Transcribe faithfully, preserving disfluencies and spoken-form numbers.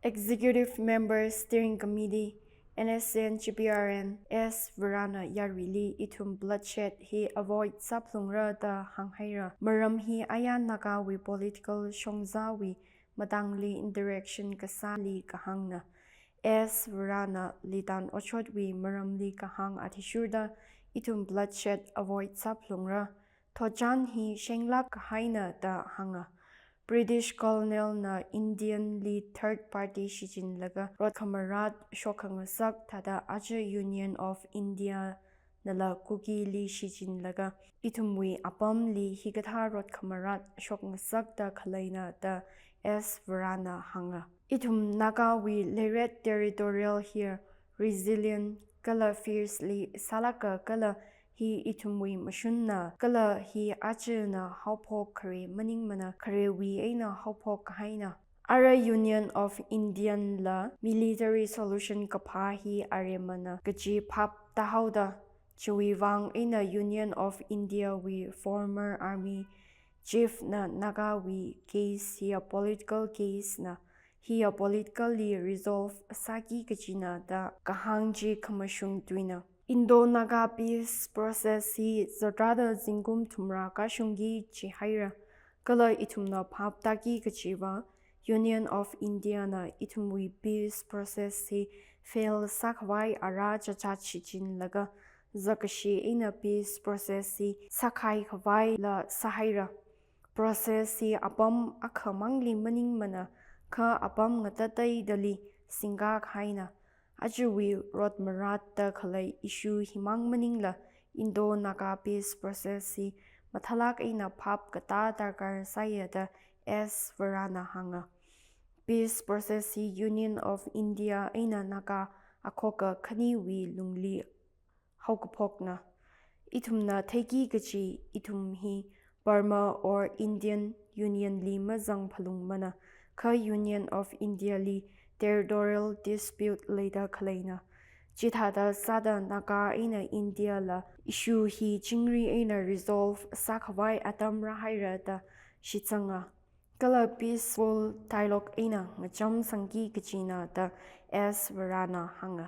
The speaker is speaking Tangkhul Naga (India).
Executive Member Steering Committee, N S C N G P R N, S Varana yaruili ithum bloodshed hi avoid sāphalungra da hānghaira. Maram hi aya Nagawui political shongzawui matangli interaction kasāli kahāngna. S Varana Litan Ochotwui maramli kahāng athishurda ithum bloodshed avoid sāphalungra. Thotchan hi shenglāk kahaina da hānga. British colonel na Indian li third party shichinlaga rot khamarat shokhangasak thāda aja Union of India nala Kuki li shichinlaga ithumwui apamli hikathā rot khamarat shokngasakta khaleina da S Varana hānga. Ithum Nagawui leiret territorial hi resilient kala fiercely sālāka kala hi ithumwui mashunna kala hi ajana haophok khare maningmana kharewui eina haophok kahaina. Ara Union of Indian la military solution kaphā hi aremana kaji phap tāhaoda chiwui vang eina Union of India wui former army chief na Nagawui case hiya political case na, hiya politically resolve sāki kajina da kahāng chi khamashung tuina. Indo-Naga peace process hi zatrada zingkum thumrā kashungki jihaira. Kala ithumna phap tāki kajiva Union of India na ithumwui peace process hi fail sākhavai ara chachat shichinlaga zakkashi eina peace process hi sākhaikhavai la sāhaira. Process hi apam akhamangli maningmana kha apam ngatateidali singkā kahaina. Ajawui rot maratta khalei issue himang maningla Indo-Naga peace process hi mathālāk eina phap katā darkar sāya da S Varana hānga. Peace process hi Union of India eina Naga akhoka khaniwui lungli haokaphokna. Ithumna theiki kaji ithum hi Burma or Indian Union li mazangphalungmana kha Union of India li territorial dispute leida khaleina. Chithāda sāda Naga eina India la issue hi chingri eina resolve sākhavai atam rāhaira da shitsanga. Kala peaceful dialogue eina ngachamsangki kajina da S Varana hānga.